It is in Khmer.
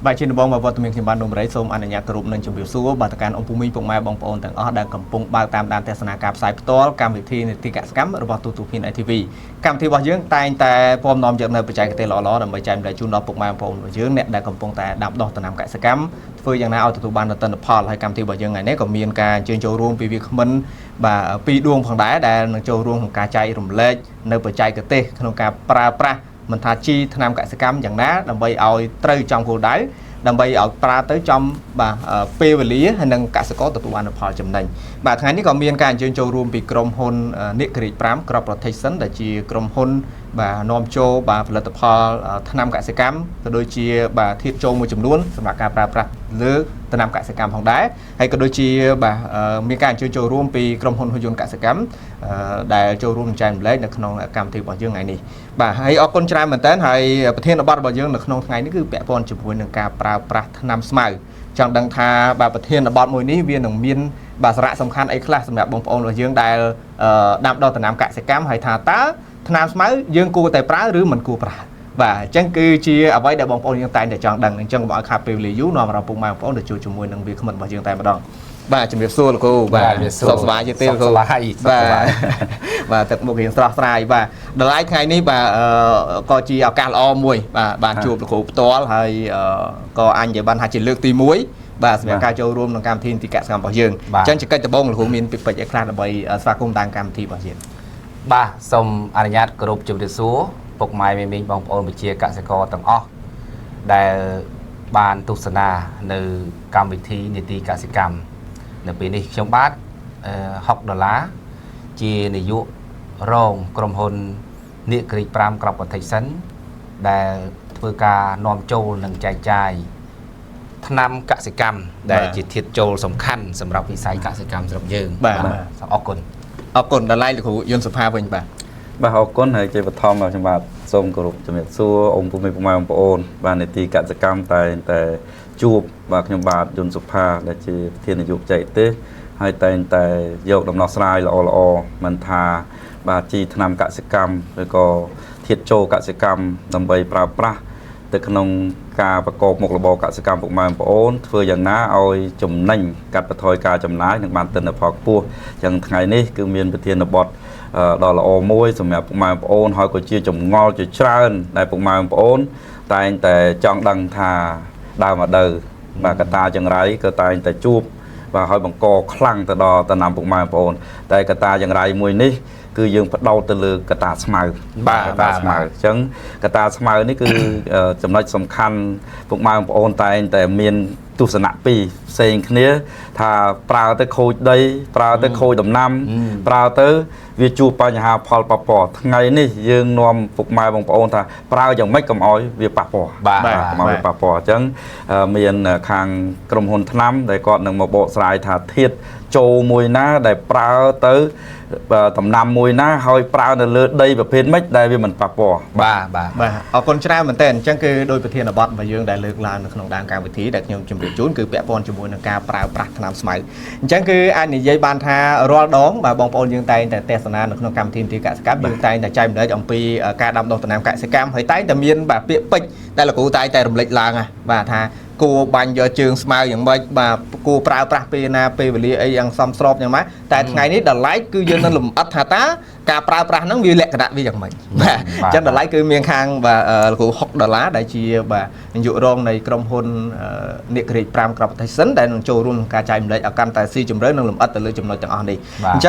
បាទជាដំបងមកវត្តមានខ្ញុំបាទនំរៃសូមអនុញ្ញាតគោរពនិងជម្រាបសួរបាទទៅកាន់អង្គភូមិពុកម៉ែបងប្អូនទាំងអស់ដែលកំពុងបើកតាមដានទស្សនាការផ្សាយផ្ទាល់កម្មវិធីនីតិកសកម្មរបស់ទូទូភៀន ITV កម្មវិធីរបស់យើងតែងតែពំនាំយកនៅបច្ចេកទេសល្អៗដើម្បីចែករំលែកជូនដល់ពុកម៉ែបងប្អូនរបស់យើងអ្នកដែលកំពុងតែដាំដុះដំណាំកសិកម្មធ្វើយ៉ាងណាឲ្យទទួលបាននូវទិន្នផលហើយកម្មវិធីរបស់យើងថ្ងៃនេះក៏មានការអញ្ជើញចូលរួមពីវាគ្មិនបាទពីរដួងផងដែរដែលនឹងចូលរួមក្នុងការចែករំលែកនៅបច្ចេកទេសក្នុងការប្រើប្រាស់មិនថាជីថ្នាំកសិកម្មយ៉ាងណាដើម្បីឲ្យត្រូវចំគោលដៅដើម្បីឲ្យប្រើទៅចំបាទពេលវេលាហើយនិងកសិករទទួលបានផលចំណេញបាទថ្ងៃនេះក៏មានការអញ្ជើញចូលរួមពីក្រុមហ៊ុននិករិច5 Crop Protection ដែលជាក្រុមហ៊ុនបាទនាំចូលបាទផលិតផលថ្នាំកសិកម្មក៏ដូចជាបាទធាតុចូលមួយចំនួនសម្រាប់ការប្រើប្រាស់លើថ្នាំកសិកម្មផងដែរហើយក៏ដូចជាបាទមានការអញ្ជើញចូលរួមពីក្រុមហ៊ុនហ៊ុនយន្តកសិកម្មដែលចូលរួមចែករំលែកនៅក្នុងកម្មវិធីរបស់យើងថ្ងៃនេះបាទហើយអរគុណច្រើនមែនតើហើយប្រធានបទរបស់យើងនៅក្នុងថ្ងៃនេះគឺពាក់ព័ន្ធជាមួយនឹងការប្រើប្រាស់ថ្នាំស្មៅចង់ដឹងថាបាទប្រធានបទមួយនេះវានឹងមានបាទសារៈសំខាន់អីខ្លះសម្រាប់បងប្អូនរបស់យើងដែលដាំដុះដំណាំកសិកម្មហើយថាតើថ្នាំស្មៅយើងគួរតែប្រើឬមិនគួរប្រើបាទអញ្ចឹងគឺជាអ្វីដែលបងប្អូនយើងតែងតែចង់ដឹងអញ្ចឹងកុំឲ្យខាតពេលវេលាយូរនាំអារម្មណ៍ពុកម៉ែបងប្អូនទៅជួបជាមួយនឹងវាគ្មិនរបស់យើងតែម្ដងបាទជំរាបសួរលោកគ្រូបាទសុខសប្បាយជាទេលោកគ្រូ សុខសប្បាយ បាទបាទទឹកមុខរៀងស្រស់ស្រាយបាទដល់ហើយថ្ងៃនេះបាទក៏ជាឱកាសល្អមួយបាទបានជួបលោកគ្រូផ្ទាល់ហើយក៏អញនិយាយបានថាជាលើកទី1បាទសម្រាប់ការចូលរួមក្នុងកម្មវិធីនីតិកសិកម្មរបស់យើងអញ្ចឹងជាកិច្ចដំបូងលោកគ្រូមានពាក្យពេចន៍អីខ្លះដើម្បីស្វាគមន៍តាមកម្មវិធីរបស់យើង បាទសូមអនុញ្ញាតគោរពជម្រាបសួរពុកម៉ែមេមីងបងប្អូនប្រជាកសិករទាំងអស់ដែលបានទស្សនានៅកម្មវិធីនីតិកសិកម្មនៅពេលនេះខ្ញុំបាទ6ដុល្លារជានាយករងក្រុមហ៊ុននិករិច5 Crop Protection ដែលធ្វើការនាំចូលនិងចែកចាយថ្នាំកសិកម្មដែលជាធាតុចូលសំខាន់សម្រាប់វិស័យកសិកម្មស្រុកយើង បាទ សូមអរគុណ អរគុណដល់ឡែកលោកគ្រូយុនសុផាវិញបាទ បាទអរគុណហើយជាបឋមខ្ញុំបាទសូមគោរពជំរាបសួរអង្គពុកម៉ែបងប្អូនបាទនីតិកសិកម្មតែងតែជួបបាទខ្ញុំបាទយុនសុផាដែលជាប្រធាននាយកបច្ចេកទេសហើយតែងតែយកដំណោះស្រាយល្អល្អមិនថាបាទជីថ្នាំកសិកម្មឬក៏ធាតុចូលកសិកម្មដើម្បីប្រើប្រាស់ទៅក្នុងការប្រកបមុខរបរកសិកម្មពុកម៉ែបងប្អូនធ្វើយ៉ាងណាឲ្យចំណេញកាត់បន្ថយការចំណាយនិងបានទិន្នផលខ្ពស់អញ្ចឹងថ្ងៃនេះគឺមានប្រធានបទដ៏ល្អមួយសម្រាប់ពុកម៉ែបងប្អូនហើយក៏ជាចម្ងល់ជាច្រើនដែលពុកម៉ែបងប្អូនតែងតែចង់ដឹងថាដើមអដូវបាទកតាចង្រៃក៏តែងតែជួបបាទហើយបង្កខ្លាំងទៅដល់តំណាំពុកម៉ែបងប្អូនតែកតាចង្រៃមួយនេះគឺយើងផ្ដោតទៅលើកតាស្មៅ បាទ កតាស្មៅអញ្ចឹងកតាស្មៅនេះគឺចំណុចសំខាន់ពុកម៉ែបងប្អូនតែងតែមានទស្សនៈពីរផ្សេងគ្នាថាប្រើទៅខូចដីប្រើទៅខូចដំណាំប្រើទៅវាជួបបញ្ហាផលប៉ះពាល់ថ្ងៃនេះយើងនាំពុកម៉ែបងប្អូនថាប្រើយ៉ាងម៉េចកុំឲ្យវាប៉ះពាល់ បាទ កុំឲ្យវាប៉ះពាល់អញ្ចឹងមានខាងក្រុមហ៊ុនថ្នាំដែលគាត់នឹងមកបកស្រាយថាធាតុចូលមួយណាដែលប្រើទៅដំណាំមួយណាហើយប្រើនៅលើដីប្រភេទម៉េចដែលវាមិនប៉ះពាល់ បាទបាទ បាទអរគុណច្រើនមែនតើអញ្ចឹងគឺដោយប្រធានបទរបស់យើងដែលលើកឡើងនៅក្នុងដើមកម្មវិធីដែលខ្ញុំជម្រាបជូនគឺពាក់ព័ន្ធជាមួយនឹងការប្រើប្រាស់ថ្នាំស្មៅអញ្ចឹងគឺអាចនិយាយបានថារាល់ដងបាទបងប្អូនយើងតែងតែទស្សនានៅក្នុងកម្មវិធីនីតិកសិកម្មយើងតែងតែចែករំលែកអំពីការដាំដុះដំណាំកសិកម្មហើយតែងតែមានបាទពាក្យពេចន៍ដែលលោកគ្រូតែងតែរំលេចឡើងណាបាទថាគួរបាញ់យកជើងស្មៅយ៉ាងម៉េចបាទគួរប្រើប្រាស់ពេលណាពេលវេលាអីយ៉ាងសមស្របយ៉ាងម៉េចតែថ្ងៃនេះដល់ឡែកគឺយើងនឹងលម្អិតថាតើការប្រើប្រាស់ហ្នឹងវាលក្ខណៈវាយ៉ាងម៉េចបាទអញ្ចឹងដល់ឡែកគឺមានខាងបាទលោកគ្រូ6ដុល្លារដែលជាបាទនាយករងនៃក្រុមហ៊ុននិករិច5 Crop Protection ដែលនឹងចូលរួមក្នុងការចែករំលែកឲ្យកាន់តែស៊ីជម្រៅនិងលម្អិតទៅលើចំណុចទាំងអស់នេះ បាទ អញ្ចឹង